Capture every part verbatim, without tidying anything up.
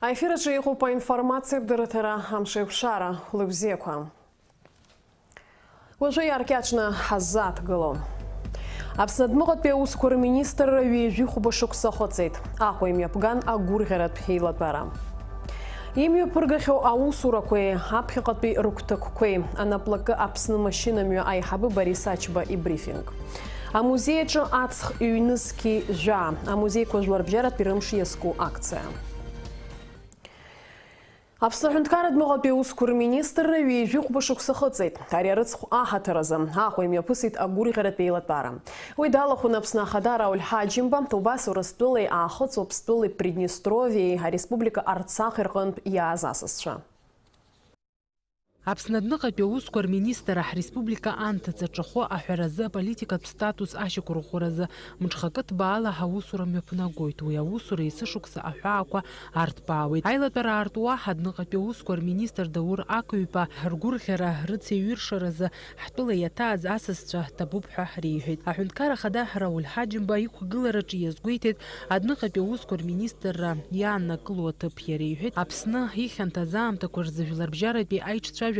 Аефир аҿы иҟоуп аинформациатә дырраҭара «Амшеиқәшара». Хәлыбзиақәа. Уажәы иааркьаҿны ҳаззааҭгыло. Аԥсны адәныҟатәи аусқәа рминистрра ҩажәи хәба шықәса ахыҵит. Аҟәа имҩаԥган агәырӷьаратә еилатәара. Имҩаԥыргахьоу аусурақәеи аԥхьаҟатәи рыгәҭакқәеи анаплакы Аԥсны машьынамҩа аиҳабы Борис Ачба ибрифинг. Амузеи аҿы аҵх ҩнызқьи жәаа, амузеиқәа жәларбжьаратәи рымш иазку акциа. Аԥсны аҳәынҭқарратә ныҟәатәи аусқәа рминистрра ҩажәи хәба шықәса ахыҵит. Ари арыцхә аҳаҭыр азы Аҟәа имҩаԥысит агәырӷьаратә еилатәара. Уи далахәын Аԥсны Ахада Рауль Ҳаџьымба, убас Урыстәылеи Аахыҵ Уаԥстәылеи Приднестровиеи ареспублика Арцахи рҟынтә иааз асасцәа. Аԥсны адәныҟатәи аусқәа рминистр ҳреспублика анҭыҵ аҿахәы аҳәаразы аполитикатә статус ашьақәырӷәӷәаразы мҽхакы ҭбаала ҳаусура мҩаԥнагоит. Уи аусура есышықәса аҳәаақәа арҭбаауеит. Аилатәара аартуа адәныҟатәи аусқәа рминистр Даур Ақыҩба ргәырӷьара рыцеиҩыршаразы ҳтәыла иаҭааз асасцәа ҭабуп ҳәа реиҳәеит. Аҳәынҭқар ахада Рауль Ҳаџьымба иқәгылараҿы иазгәеиҭеит адәныҟатәи аусқәа рминистрра иааннакыло аҭыԥ. Иара иҳәеит, Аԥсны ихьанҭаз аамҭақәа рзы жәларбжьаратәи аиҿцәажәарақәа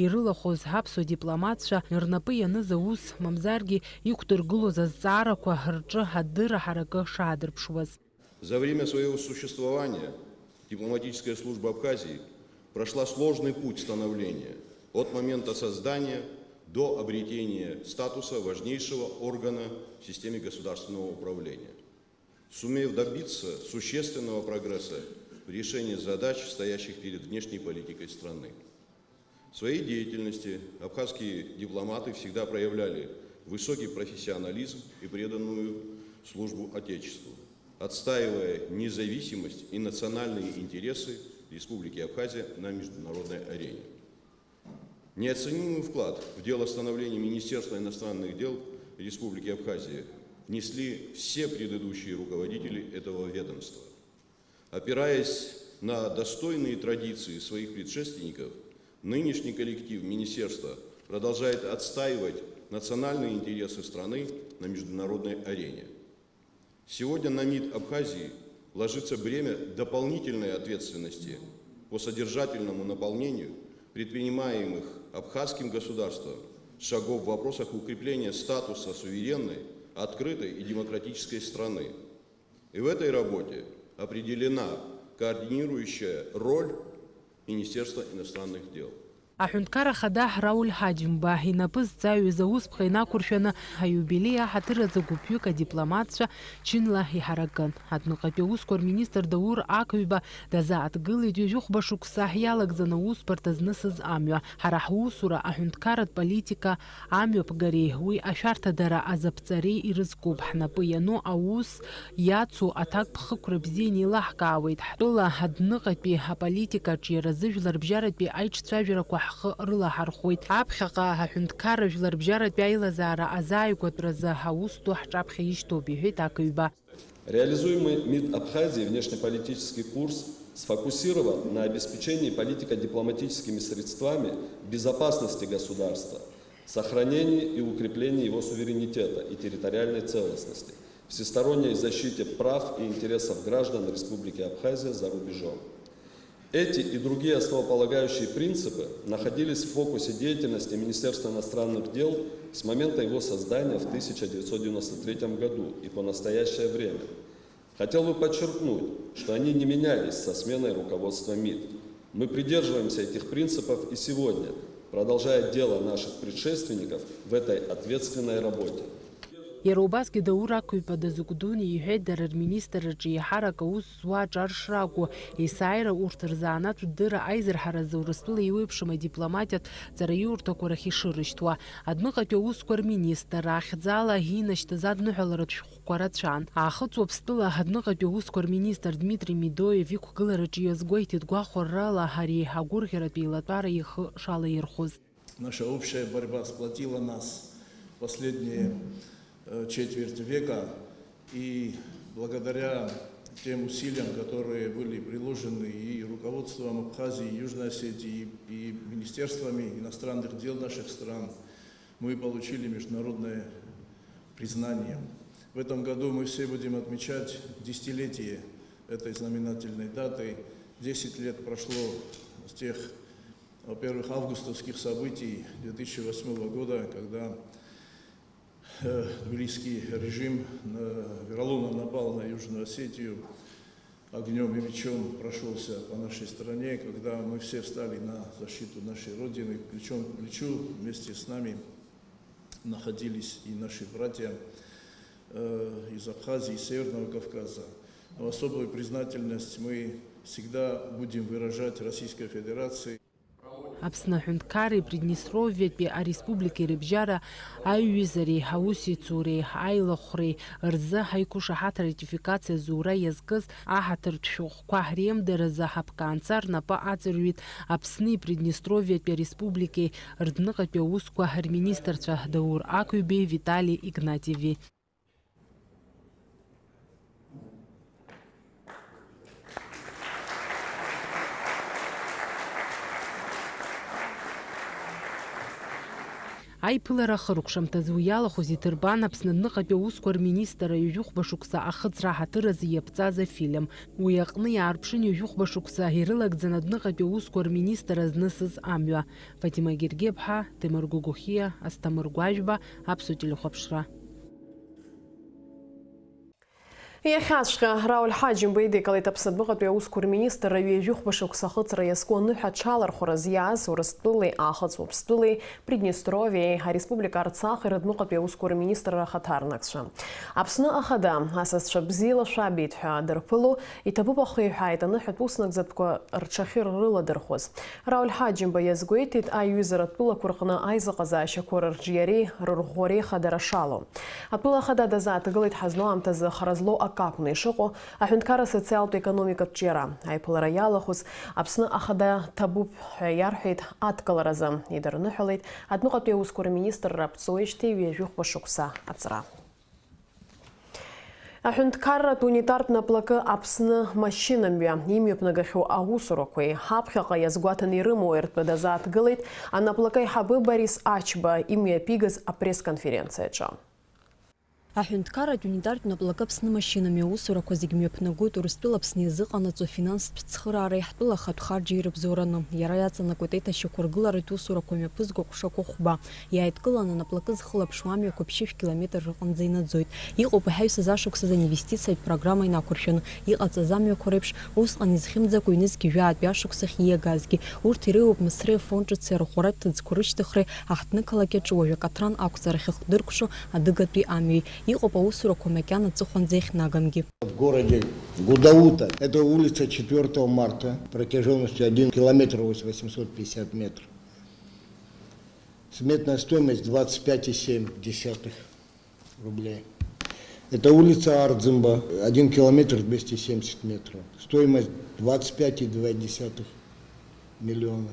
ирылахәыз аԥсуа дипломатцәа рнапы ианыз аус, мамзаргьы иқәдыргылоз азҵаарақәа рҿы адырра ҳаракы шаадырԥшуаз. За время своего существования дипломатическая служба Абхазии прошла сложный путь становления от момента создания до обретения статуса важнейшего органа в системе государственного управления, сумев добиться существенного прогресса в решении задач, стоящих перед внешней политикой страны. В своей деятельности абхазские дипломаты всегда проявляли высокий профессионализм и преданную службу Отечеству, отстаивая независимость и национальные интересы Республики Абхазия на международной арене. Неоценимый вклад в дело становления Министерства иностранных дел Республики Абхазия внесли все предыдущие руководители этого ведомства. Опираясь на достойные традиции своих предшественников, нынешний коллектив министерства продолжает отстаивать национальные интересы страны на международной арене. Сегодня на МИД Абхазии ложится бремя дополнительной ответственности по содержательному наполнению предпринимаемых абхазским государством шагов в вопросах укрепления статуса суверенной, открытой и демократической страны. И в этой работе определена координирующая роль Министерства иностранных дел. Аҳәынҭқар ахада Рауль Ҳаџьымба инапы зҵаҩыз аусԥҟа инақәыршәаны аиубилеи аҳаҭыр азы гәыԥҩык адипломатцәа чынла иҳаракын. Адәныҟатәи аусқәа рминистр Даур Ақыҩба дазааҭгылеит ҩажәи хәба шықәса иалагӡаны аусбарҭа знысыз амҩа. Ҳара ҳусура аҳәынҭқарратә политика амҩаԥгареи уи ашәарҭадара азаԥҵареи ирызкуп. Ҳнапы иану аус иацу аҭакԥхықәра бзианы еилаҳкаауеит. Ҳтәыла адәныҟатәи аполитикаҿ иара зыжәлар бжьаратәи аиҿцәажәарақәа ҳхы рылаҳархәоит. Аԥхьаҟа аҳәынҭқарра жәлар бжьаратәи аилазаара азааигәатәразы аус ду ҳҿаԥхьа ишьҭоуп, иҳәеит Ақыҩба. Реализуемый МИД Абхазии внешнеполитический курс сфокусирован на обеспечении политико-дипломатическими средствами безопасности государства, сохранении и укреплении его суверенитета и территориальной целостности, всесторонней защите прав и интересов граждан Республики Абхазия за рубежом. Эти и другие основополагающие принципы находились в фокусе деятельности Министерства иностранных дел с момента его создания в тысяча девятьсот девяносто третьем году и по настоящее время. Хотел бы подчеркнуть, что они не менялись со сменой руководства МИД. Мы придерживаемся этих принципов и сегодня, продолжая дело наших предшественников в этой ответственной работе. Иара убасгьы Даур Ақыҩба дазыгәдуны иҳәеит, дара рминистрраҿы еиҳарак аус зуа аҿар шракәу, есааира урҭ рзанааҭтә дырра аизырҳаразы Урыстәыла еиуеиԥшым адипломатиатә ҵараиурҭақәа рахь ишырышьҭуа. Адәныҟатәи аусқәа рминистр ахьӡала инашьҭыз адныҳәаларатә шәҟәқәа рацәан. Аахыҵ Уаԥстәыла адәныҟатәи аусқәа рминистр Дмитрий Медоев иқәгылараҿы иазгәеиҭеит гәахәаррала ари агәырӷьаратә еилатәара ихы шалаирхәыз. Наша общая борьба сплотила нас последние, э, четверть века, и благодаря тем усилиям, которые были приложены и руководством Абхазии, и Южной Осетии, и, и министерствами иностранных дел наших стран, мы получили международное признание. В этом году мы все будем отмечать десятилетие этой знаменательной даты. Десять лет прошло с тех, во-первых, августовских событий две тысячи восьмого года, когда э, тбилисский режим э, вероломно напал на Южную Осетию, огнем и мечом прошелся по нашей стране, когда мы все встали на защиту нашей Родины, плечом к плечу вместе с нами находились и наши братья э, из Абхазии, из Северного Кавказа. Но особую признательность мы всегда будем выражать Российской Федерации. Аԥсны аҳәынҭқарреи Приднестровиатәи ареспубликеи рыбжьара аиҩызареи аусеицуреи аилахәреи рзы ҳаиқәышаҳаҭра ратификациа азура иазкыз аҳаҭыртә шәҟәқәа реимдаразы ҳаԥкаанҵа рнапы аҵарҩит Аԥсни Приднестровиатәи ареспубликеи рыдныҟатәи аусқәа рминистрцәа Даур Ақәибеи Витали Игнатиеви. Аиԥылара ахыркәшамҭазы уи иалахәыз иҭырбан Аԥсны адәныҟатәи аусқәа рминистр ҩажәихәба шықәса ахыҵра аҳаҭыр азы иаԥҵаз афильм. Уи аҟны иаарԥшын ҩажәихәба шықәса ирылагӡан адәныҟатәи аусқәа рминистр азнысыз амҩа. Фатима Гергеиԥҳа, Темыр Гогохиа, Асҭамыр Гәажәба, Аԥсуа телехәаԥшра. Иахьаҵәҟьа Рауль Ҳаџьымба идикылеит Аԥсны адәныҟатәи аусқәа рминистрра ҩажәихәба шықәса ахыҵра иазку аныҳәа аҽалархәараз иааз Урыстәылеи Аахыҵ Уаԥстәылеи, Приднестровиеи, Ареспублика Арцахи рыдәныҟатәи аусқәа рминистрра ахаҭарнакцәа. Аԥсны Ахада, асасцәа бзиала шәабеит ҳәа дырԥыло, иҭабуп ахиҳәааит аныҳәатә уснагӡатәқәа рҽахьырыладырхәыз. Рауль Ҳаџьымба иазгәеиҭеит, аиҩызаратә тәылақәа рҟны аизыҟазаашьақәа рырҿиареи рырӷәӷәареи хадара шалоу. Атәыла ахада дазааҭгылеит ҳазну аамҭазы хара злоу акы акәны ишыҟоу, аҳәынҭқарра асоциалтә економикатә ҿиара. Аиԥылара иалахәыз Аԥсны ахада ҭабуп ҳәа иарҳәеит адкыларазы, идырныҳәалеит адәныҟатәи аусқәа рминистрра аԥҵоижьҭеи ҩажәихәба шықәса аҵра. Аҳәынҭқарратә унитартә наплакы Аԥсны машьынамҩа имҩаԥнагахьоу аусурақәеи ҳаԥхьаҟа иазгәаҭаны ирымоу ртәы дазааҭгылеит анаплакы аиҳабы Борис Ачба имҩаԥигаз апресс-конференциаҿы. Аҳәынҭқарратә унитартә наплакы Аԥсны машьынамҩа аусурақәа зегь мҩаԥнагоит Урыстәыла Аԥсны иазыҟанаҵо афинанстә цхыраареи ҳтәыла ахатә харџьеи рыбзоураны. Иара иаҵанакуеит аиҭашьақәыргыларатә усурақәа мҩаԥызго аҟәшақәа хәба. Иааидкыланы анаплакы зхылаԥшуа амҩақәа ԥшьышә километр рҟынӡа инаӡоит. Иҟоуп уҳәа ҩсыз ашықәсазы аинвестициатә программа инақәыршәаны иҟаҵаз амҩақәа реиԥш, усҟан изхьымӡакәа ҩнызқь жәаатәи ашықәсахь ииагазгьы. Урҭ иреиуоуп Мысреи Афон ҿыци арӷәӷәаратә ҭыӡқәа рышьҭыхреи аҳҭнықалақь аҿы уажә акаҭран ақәҵара ахьыхдыркәшо адыгатәи амҩеи. Иҟоуп аусурақәа макьана аҵыхәанӡа иахьнагамгьы. В городе Гудаута, это улица четвёртого марта, протяженностью один километр восемьсот пятьдесят метров. Сметная стоимость двадцать пять и семь десятых рублей. Это улица Ардзимба, один километр двести семьдесят метров. Стоимость двадцать пять и два десятых миллиона.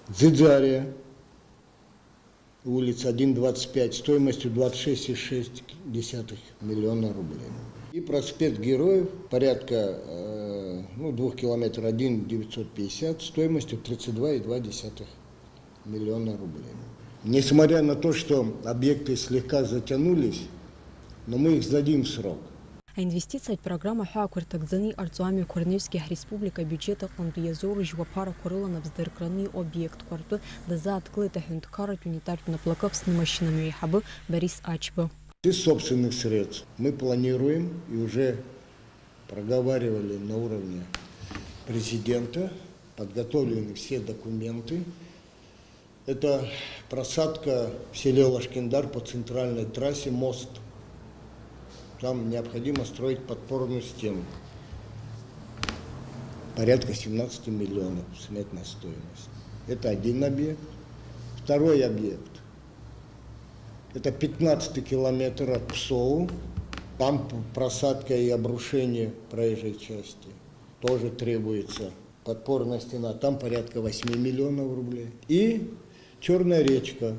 Дзидзария, улица один двадцать пять, стоимостью двадцать шесть и шесть десятых миллиона рублей. И проспект Героев, порядка э, ну, двух километров, один девятьсот пятьдесят, стоимостью тридцать два и два десятых миллиона рублей. Несмотря на то, что объекты слегка затянулись, но мы их сдадим в срок. Аинвестициатә программа аҳәаақәа рҭагӡаны иҟарҵо амҩақәа рнаҩсгьы ҳреспублика абиуџьет аҟынтәи иазоурыжьуа аԥарақәа рыла напс дыркраны иҟоу обиектқәа ртәы дазааҭгылеит аҳәынҭқарратә унитартә наплакы Аԥсны машьынамҩа аиҳабы Борис Ачба. Из собственных средств мы планируем и уже проговаривали на уровне президента, подготовлены все документы. Это просадка в селе Лашкендар по центральной трассе, мост. Там необходимо строить подпорную стену. Порядка семнадцати миллионов сметная стоимость. Это один объект. Второй объект. Это пятнадцатый километр от Псоу. Там п- просадка и обрушение проезжей части. Тоже требуется подпорная стена. Там порядка восьми миллионов рублей. И Черная речка,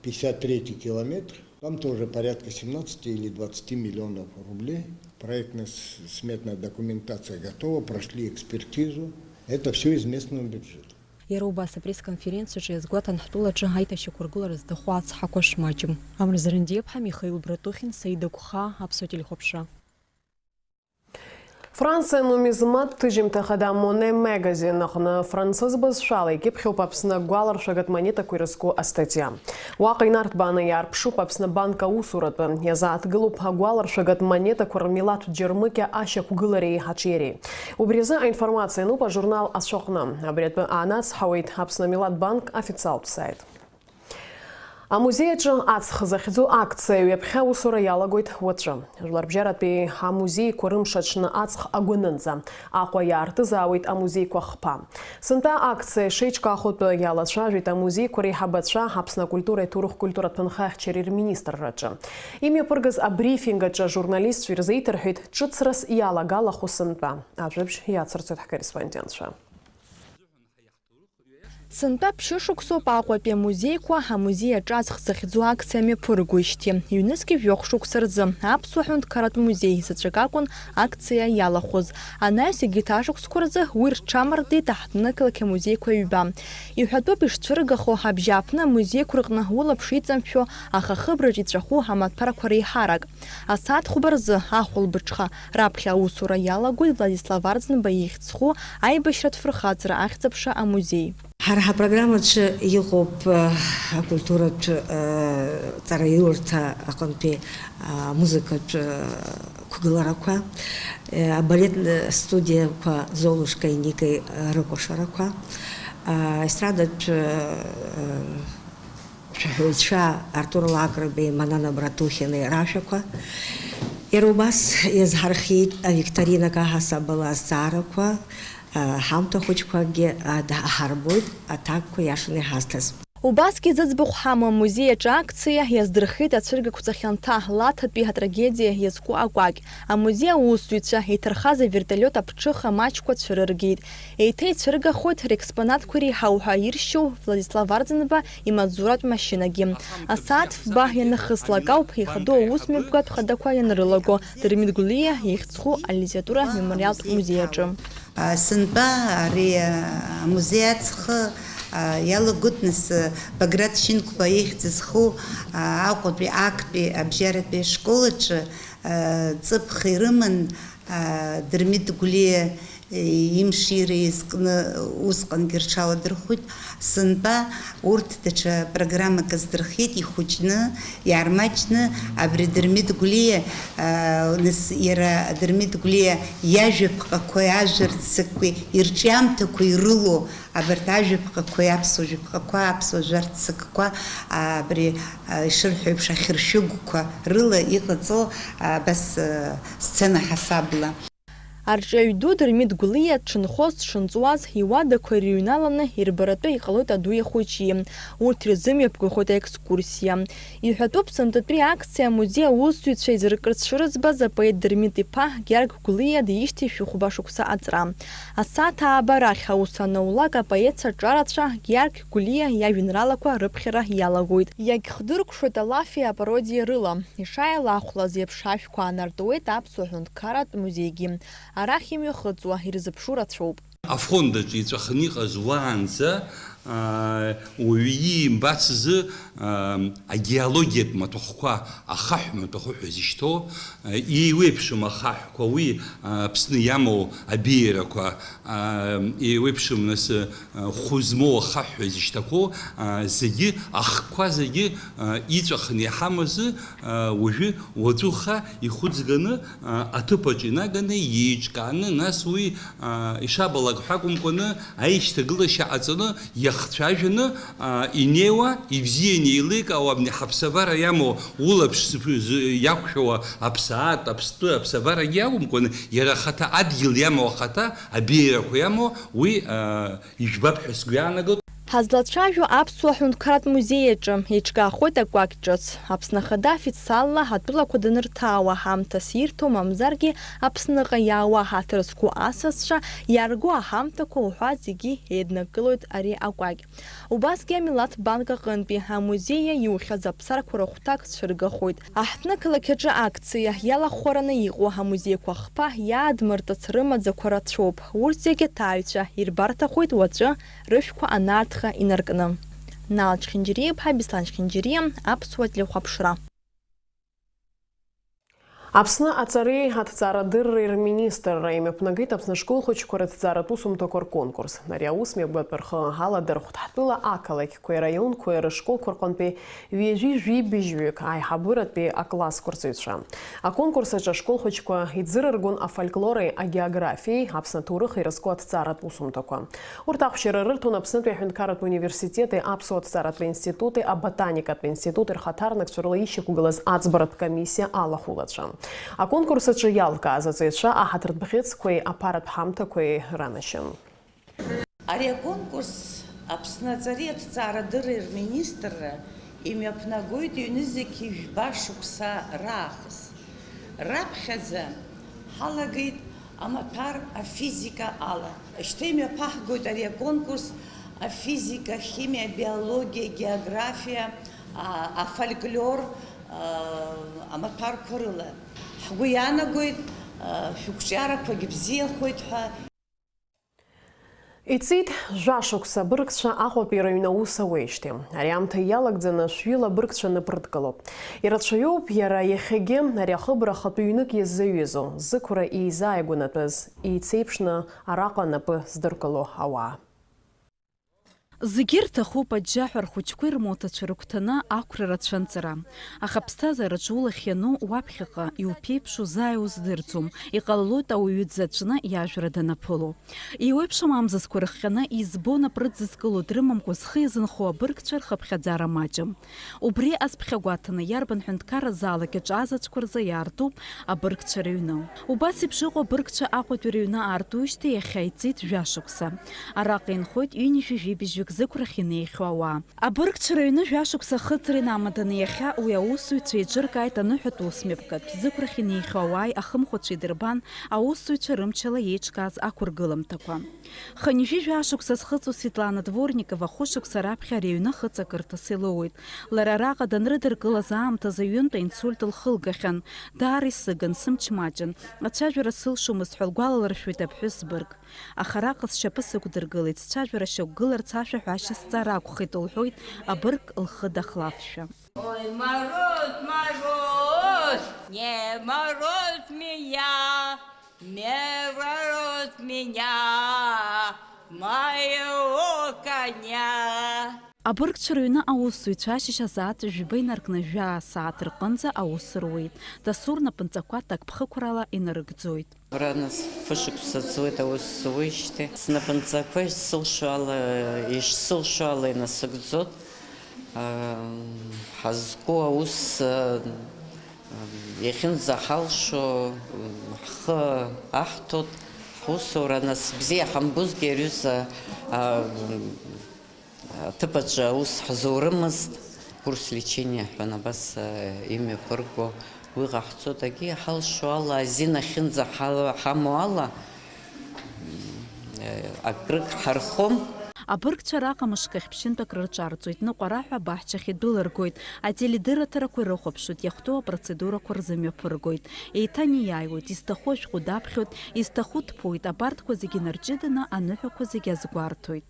пятьдесят третий километр. Там тоже порядка семнадцати или двадцати миллионов рублей. Проектно-сметная документация готова, прошли экспертизу. Это все из местного бюджета. Иара убас апресс-конференциаҿы иазгәаҭан ҳтәылаҿы аиҭашьақәыргылара зҭаху ацҳақәа шмаҷым. Амра Зарандиаԥҳа, Михаил Братухин, Саида Гәхаа, Аԥсуа телехәаԥшра. Франциа нумизматтә ҭыжьымҭа хада Моне Magazine аҟны францыз бызшәала икьыԥхьуп Аԥсны агәаларшәагатә монетақәа ирызку астатиа. Уаҟа инарҭбааны иаарԥшуп Аԥсны абанк аусуратәы, иазааҭгылоуп агәаларшәагатә монетақәа рмилаҭтә џьармыкьа ашьақәгылареи аҿиареи. Убри азы аинформациа ануп ажурнал Ацәаҟны. Абри атәы аанацҳауеит Аԥсны амилаҭ банк официалтә саит. Амузеи аҿы аҵх захьӡу акциа ҩаԥхьа аусура иалагоит уаҵәы. Жәларбжьаратәи амузеиқәа рымш аҽны аҵх агәанынӡа Аҟәа иаартызаауеит амузеиқәа хԥа. Сынтәа акциа шеиҿкаахо атәы иалацәажәеит амузеиқәа реиҳабацәа Аԥсны акультуреи аҭоурых-культуратә ҭынхаҩцәеи рминистрраҿы. Имҩаԥыргаз абрифинг аҿы ажурналистцәа ирзеиҭарҳәеит ҿыцрас иалагалахо сынтәа. Ажәабжь иацырҵоит ҳкорреспондентцәа. Сынтәа ԥшьышықәсоуп Аҟәатәи амузеиқәа амузеи аҿы аҵх захьӡу акциа мҩаԥыргоижьҭеи. Ҩнызқьи жәохә шықәса рзы Аԥсуа ҳәынҭқарратә музеи заҵәык акәын акциа иалахәыз. Анаҩс егьырҭ ашықәсқәа рзы уи рҽамардеит аҳҭнықалақь амузеиқәа ҩба. Иҳәатәуп ишцәыргахо абжьааԥны амузеиқәа рҟны улаԥш иҵамшәо, аха ахыбраҿ иҵәаху амаҭәарқәа реиҳарак. Асааҭ хәба рзы ахәылбыҽха раԥхьа аусура иалагоит Владислав Арӡынба ихьӡ зху аибашьратә фырхаҵара ахьӡ-аԥша амузеи. Ҳара ҳапрограммаҿы иҟоуп, э, акультуратә, э, ҵараиурҭа аҟынтәи, э, амузыкатә, э, қәгыларақәа, э, абалет студиақәа Золушкеи Никеи, э, рыкәашарақәа, э, естрадатә, э, шәаҳәаҩцәа Артур Лакрбеи, Манана Братухинеи рашәақәа. Иара убас иазҳархиеит авикторинак аҳасабала азҵаарақәа, ҳамҭа хәыҷқәакгьы ада-, ҳарбоит, аҭакқәа иашаны иҳазҭаз. Убасгьы зыӡбахә ҳамоу амузеи аҿы акциа иаздырхеит ацәыргақәҵа хьанҭа, Лаҭатәи атрагедиа иазку акәакь. Амузеи аусзуҩцәа иҭархаз авертолиот аԥҽыха маҷқәа цәырыргеит. Еиҭа ицәыргахоит рекспонатқәа реиҳау ҳәа иршьоу Владислав Арӡынба имаҵзуратә машьынагьы. Асааҭ фба ианахыслак ауп ихадоу аусмҩаԥгатә хадақәа ианрылаго Дырмит Гәлиа ихьӡ зху алитература мемориалтә музеи аҿы. Сынтәа ари амузеи аҵхы иалагоит, нас, Баграт Шьынқәба ихьӡ зху Аҟәатәи актәи абжьаратәи ашкол аҿы ҵыԥх ирыман Дырмит Гәлиа имшира изкны усҟангьы рҽаладырхәит. Сынтәа урҭ даҽа программак аздырхиеит, ихәыҷны, иаармаҷны, абри Дырмит Гәлиа, аа, нас иара Дырмит Гәлиа иажәаԥҟақәеи ажәа рццакқәеи ирҿиамҭақәа ирылоу абарҭ ажәаԥҟақәеи аԥсуа жәаԥҟақәа, аԥсуа жәа рццакқәа, аа, абри, аа, ишырҳәо еиԥш, ахьыршәыгәқәа рыла иҟаҵоу, аа, абас, аа, сцена ҳасабла. Арҿиаҩ ду Дырмит Гәлиа дшынхоз, дшынҵуаз, иуадақәа ирыҩналаны ирбаратәы иҟалоит адуи ахәыҷи. Урҭ ирзымҩаԥгахоит аекскурсиа. Иҳәатәуп, сынтәатәи акциа амузеи аусзуҩцәа еизыркырц шырыӡбаз апоет Дырмит-иԥа Гьаргь Гәлиа диижьҭеи шәи хәба шықәса аҵра. Асааҭ ааба рахь аус анаулак, апоет саҿарацәа Гьаргь Гәлиа иажәеинраалақәа рыԥхьара иалагоит. Иагьхдыркәшоит алафи апародиеи рыла. Ишааилахәлаз еиԥш, ашәқәа аанартуеит Аԥсуа ҳәынҭқарратә музеигьы. Арахь имҩахыҵуа ирзыԥшу рацәоуп. Афонд аҿы иҵәахны иҟаз уаанӡа, аа, уаҩы иимбацызы, аа, агеологиатә маҭәахәқәа, ахаҳә маҭәахәы ҳәа изышьҭоу, аа, еиуеиԥшым ахаҳәқәа, уи, аа, Аԥсны иамоу абеиарақәа, аа, еиуеиԥшым, нас, аа, хәы змоу ахаҳә ҳәа изышьҭақәоу, аа, зегьы, ахқәа зегьы, аа, иҵәахны иҳамазы, уажәы уаҵәуха ихәыҵганы, аҭыԥаҿ инаганы, иеиҿкааны, нас уи, ишабалак ҳәа акәымкәаны, аишьҭагылашьа ҟаҵаны, иахцәажәаны, инеиуа, ибзианы еиликаауа, абни ҳаԥсабара иамоу, улаԥш зыԥ-, зы-, иақәшәауа аԥсаатә, аԥстәы, аԥсабарагьы акәымкәаны, иара ахаҭа, адгьыл иамоу ахаҭа, абеиарақәа иамоу, уи, ижәбап ҳәа сгәы иаанагоит. Ҳазлацәажәо Аԥсуа ҳәынҭқарратә музеи аҿы еиҿкаахоит акәакь ҿыц. Аԥсны Ахада официалла атәылақәа данырҭаауа ҳамҭас ирҭо, мамзаргьы Аԥсныҟа иаауа ҳаҭыр зқәу асасцәа иаарго аҳамҭақәа уҳәа зегьы еиднакылоит ари акәакь. Убасгьы амилаҭ банк аҟынтәи амузеи иаиухьаз аԥсарқәа рыхәҭак цәыргахоит. Аҳҭнықалақь аҿы акциа иалахәхараны иҟоу амузеиқәа хԥа иаадмыртыц рымаӡақәа рацәоуп. Урҭ зегьы аҭааҩцәа ирбарҭахоит уаҵәы рышәқәа анаартха инаркны. Нал Чхинџьириа-иԥҳа Беслан Чхинџьириа, Аԥсуа телехәаԥшра. Аԥсны аҵареи аҭҵаарадырреи рминистрра имҩаԥнагеит Аԥсны ашколхәыҷқәа рыҭҵааратә усумҭақәа рконкурс. Ари аус мҩаԥгатәы рхы аладырхәт ҳтәыла ақалақьқәеи араионқәеи рышколқәа рҟынтәи ҩажәи жәибжьҩык аиҳабыратәи аклассқәа рҵаҩцәа. Аконкурс аҿы ашколхәыҷқәа иӡырыргон афольклори агеографиеи Аԥсны аҭоурыхи ирызку аҭҵааратә усумҭақәа. Урҭ ахәшьара рырҭон Аԥснытәи аҳәынҭқарратә университети аԥсуа ҭҵааратә институти аботаникатә институти рхаҭарнакцәа рыла ишьақәгылаз аӡбаратә комиссиа алахәылацәа. Аконкурс аҿы иалкааз аҵаҩцәа аҳаҭыртә бӷьыцқәеи аԥаратә ҳамҭақәеи ранашьан. Ари аконкурс Аԥсны аҵареи аҭҵаарадырреи рминистрра имҩаԥнагоит ҩнызқь жәба шықәса раахыс. Раԥхьаӡа ҳалагеит амаҭәар афизика ала. Шьҭа имҩаԥаҳгоит ари аконкурс афизика, ахимиа, абиологиа, агеографиа, а, афольклор, а, амаҭәарқәа рыла. Ҳгәы иаанагоит, а, шәықәҿиарақәагь бзиахоит ҳәа. Иҵит жәашықәса абыргцәа Аҟәатәи рыҩны аус ауеижьҭеи. Ари аамҭа иалагӡаны шәҩыла абыргцәа ныпрыдгылоуп. Ирацәаҩуп иара иахьагьы ари ахыбра ахатәы ҩнык иаззаҩызоу, зықәра еизааигәанатәыз, еицеиԥшны араҟа напы здыркыло ауаа. Зегьы ирҭахуп аџьџьаҳәа рхәыҷқәеи рмоҭацәа рыгәҭаны ақәра рацәа анҵара. Аха аԥсҭазаараҿы улахь иану уаԥхьаҟа иуԥеиԥшу заа иуздырӡом, иҟалалоит ауаҩы дзаҵәны иажәра данаԥыло. Еиуеиԥшым амзызқәа рыхҟьаны, избо напрыдзызкыло дрымамкәа зхы иазынхо абыргцәа рхыԥхьаӡара маҷым. Убри азԥхьагәаҭаны, иарбан ҳәынҭқарра залак иаҿаз аӡқәа рзы иаартуп абыргцәа рыҩны. Убас еиԥш иҟоу абыргцәа Аҟәатәи рыҩны аартуижьҭеи иахьа иҵит жәашықәса. Араҟа инхоит ҩынҩажәи жәибжьҩык зықәрахь инеихьоу ауаа. Абыргцәа рыҩны жәашықәса ахыҵра инамаданы иахьа уи аусзуҩцәа еиҿыркааит аныҳәатә ус мҩаԥгатә, зықәрахь инеихьоу ауааи ахымхәацәеи идырбан аусзуҩцәа рымчала иеиҿкааз ақәыргыламҭақәа. Хынҩажәи жәашықәса зхыҵуа Светлана Дворникова хәышықәса раԥхьа ари аҩны хыҵакырҭас илоуит. Лара араҟа данрыдыркылаз аамҭазы ҩынтә аинсульт лхылгахьан. Даара исыгын, сымч маҷын. Ацәажәара сылшомызт ҳәа лгәалалыршәоит аԥҳәыс бырг. Аха араҟа сшьапы сықәдыргылеит, сцәажәара шьақәгыларц ашәаҳәашьа сҵар акәхеит, лҳәоит абырг лхы дахлафшәа. Ой, мороз, мороз, не мороз меня, не мороз меня, моего коня. Абыргцәа рыҩны аусзуҩцәа ашьыжь асааҭ жәба инаркны жәаа сааҭ рҟынӡа аус руеит. Дасу рнапынҵақәа ҭакԥхықәрала инарыгӡоит. Ура, нас, фышықәса ҵуеит аус зуеижьҭеи. Снапынҵақәа ишсылшо ала, ишсылшо ала инасыгӡоит. Ам, ҳазку аус, а, иахьынӡаҳалшо, ҳхы аҳҭоит, ҳусура, нас, бзиа ҳамбузгьы, ари аҩыза, а, аҭыԥаҿы аус ҳзурымызт, курс лечения ҳәа абас, э, имҩаԥырго уи ҟаҳҵоит, акгьы иҳалшо ала, азин ахьынӡа ҳал-, ҳамоу ала, м, э, акрык ҳархом. Абыргцәа араҟа мышкахь ԥшьынтәак рырҿарҵоит, ныҟәараҳәа абаҳчахь идәылыргоит, ателедырраҭарақәа ирыхәаԥшуеит, иахәҭоу апроцедурақәа рзымҩаԥыргоит, еиҭанеиааиуеит, изҭаху ашәҟәы даԥхьоит, изҭаху дԥоит, абарҭқәа зегьы нарҷыданы аныҳәақәа зегьы азгәарҭоит.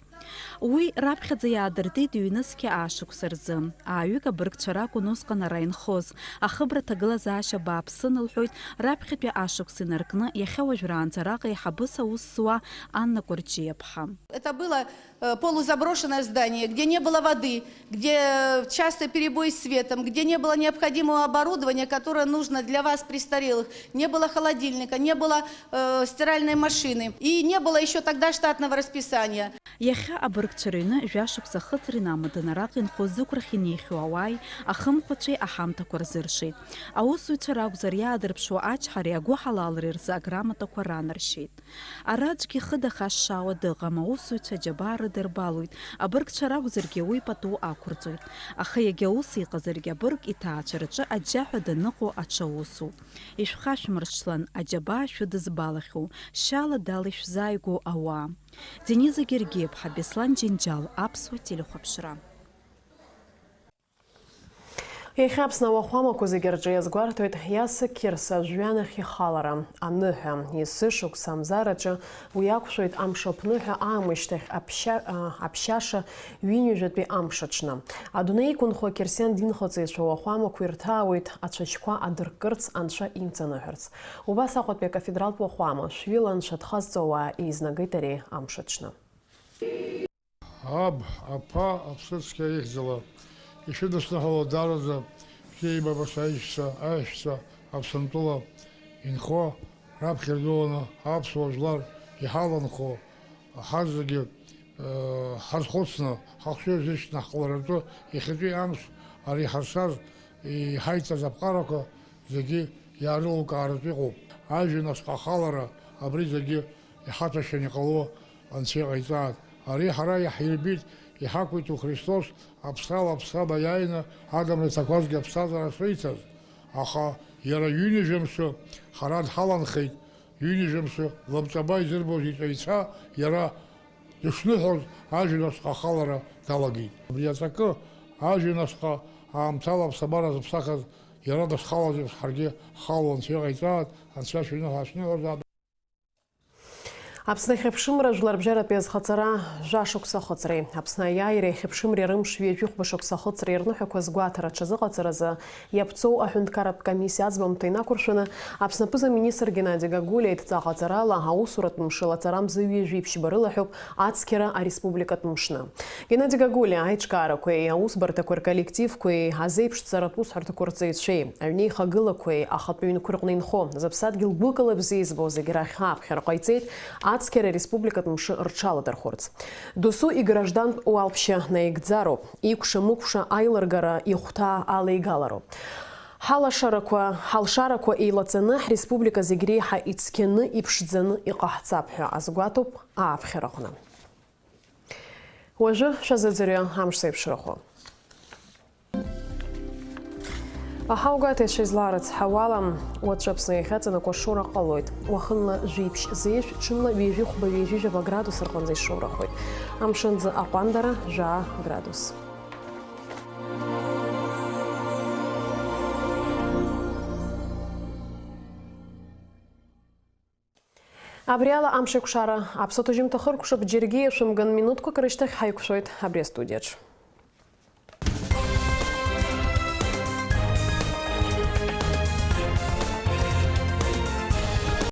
Уи раԥхьаӡа иаадыртит ҩнызқьи аашықәса рзы. Ааҩык абыргцәа ракәын усҟан ара инхоз. Ахыбра ҭагылазаашьа бааԥсын, лҳәоит, раԥхьатәи ашықәс инаркны, иахьа уажәраанӡа араҟа еиҳабыс аус зуа Анна Кәарҷиаԥҳа. Это было, э, полузаброшенное здание, где не было воды, где, э, частый перебой с светом, где не было необходимого оборудования, которое нужно для вас, престарелых, не было холодильника, не было, э, стиральной машины и не было ещё тогда штатного расписания. Иахьа абыргцәа рыҩны жәашықәса ахыҵра инамаданы араҟа инхо зықәрахь инеихьоу ауааи ахымхәацәеи аҳамҭақәа рзыршеит. Аусзуҩцәа ракәзар, иаадырԥшуа ачҳареи агәыҳалалреи рзы аграмотақәа ранаршьеит. Ара аӡәгьы ихы дахашшаауа дыҟам, аусзуҩцәа аџьабаа рыдырбалоит, абыргцәа ракәзаргьы уи пату ақәырҵоит. Аха иагьа ус иҟазаргьы абырг иҭаацәа рҿы аџьџьаҳәа даныҟоу аҽаусуп. Ишәхашәмыршҭлан, аџьабаа шәыдызбалахьоу, шьала дала ишәзааигәоу ауаа. Дениза Гергиаԥҳа, Беслан Џьынџьал, Аԥсуа телехәаԥшра. Иахьа Аԥсны ауахәамақәа зегьы рҿы иазгәарҭоит Иаса Қьырса жәҩанахь ихалара, аныҳәа, есышықәса амзараҿы уи акәшоит амш аԥныҳәа аамышьҭахь аԥшьа-, а, аԥшьаша ҩынҩажәатәи амш аҽны. Адунеи иқәынхо ақьырсиан динхаҵаҩцәа уахәамақәа ирҭаауеит ацәашьқәа адыркырц, анцәа имҵаныҳәарц. Убас Аҟәатәи акафедралтә уахәама шәҩыла анцәа дхазҵо ауаа еизнагеит ари амш аҽны. Аб, аԥа, аԥсыцқьа ихьӡала, ишәыдысныҳәало даараӡа шәеибабаша аишьцәа, аиаҳәшьцәа Аԥсынтәыла инхо, раԥхьа иргыланы аԥсуа жәлар иҳаланхо, ҳазегьы, э, ҳазхәыцны, ҳахшыҩ азышьҭны ҳҟаларатәы иахьатәи амш ари ҳазшаз, иҳаиҵаз аԥҟарақәа зегьы иаарылукааратәы иҟоуп. Ажәҩан ашҟа ахалара абри зегьы иҳаҭәашьаны иҟало Анцәа иҟаиҵааит. Ари ҳара иаҳирбеит, иҳақәиҭу Христос аԥсрала аԥсраба иааины адамра ҭақәазгьы аԥсҭазаара шриҭаз. Аха иара ҩынҩажәа мшы ҳара дҳаланхеит, ҩынҩажәа мшы лабҿаба изырбоз иҵаҩцәа иара дышныҳәоз ажәҩан ашҟа ахалара далагеит. Абри аҵакы, ажәҩан ашҟа аамҭала аԥсабара зыԥсахыз иара дышхалаз еиԥш ҳаргьы ҳхалон, Анцәа иҟаиҵааит, Анцәа шәыҩныҳәа шәныҳәозаап. Аԥсны ахьыԥшымра жәларбжьаратәи азхаҵара жәа шықәса ахыҵреи, Аԥсны аиааира иахьыԥшымреи рымш ҩажәихәба шықәса ахыҵреи рныҳәақәа згәаҭара аҽазыҟаҵаразы иаԥҵоу аҳәынҭқарратә комиссиа аӡбамҭа инақәыршәаны, Аԥсны аԥыза-министр Геннади Гагулиа идҵа ҟаҵарала аусуратә мшы лаҵарамза ҩажәи ԥшьба рылаҳәоуп ацқьара ареспубликатә мшны. Геннади Гагулиа аиҿкаарақәеи аусбарҭақәеи рколлективқәеи азеиԥшҵаратә усҳәарҭақәа рҵаҩцәеи, аҩнеихагылақәеи ахатәы ҩнқәа рҟны инхо, зыԥсадгьыл гәыкала бзиа избо зегьы рахь ааԥхьара ҟаиҵеит, ацқьара ареспубликатә мшы рҽаладырхәырц. Досу играждантә уалԥшьа наигӡароуп, икәша-мыкәша аилыргара ихәҭаа алеигалароуп. Ҳалашарақәа, ҳалшарақәа еилаҵаны, ҳреспублика зегь реиҳа ицқьаны, иԥшӡаны иҟаҳҵап ҳәа азгәаҭоуп ааԥхьараҟны. Уажәы шәазыӡырҩы амш зеиԥшрахо. Аҳаугәаҭаҩцәа излаарыцҳауала, уаҵәы Аԥсны иахьаҵанакуа ашоура ҟалоит. Уахынла жәиԥшь зеижә, ҽынла ҩажәи хәба, ҩажәи жәаба градус рҟынӡа ишоурахоит. Амшынӡы аҟәандара жәаа градус. Абри ала амш еиқәшара аԥсуа ҭыжьымҭа хыркәшап, џьаргьы иашәымган, минуҭқәак рышьҭахь ҳаиқәшәоит абри астудиаҿ.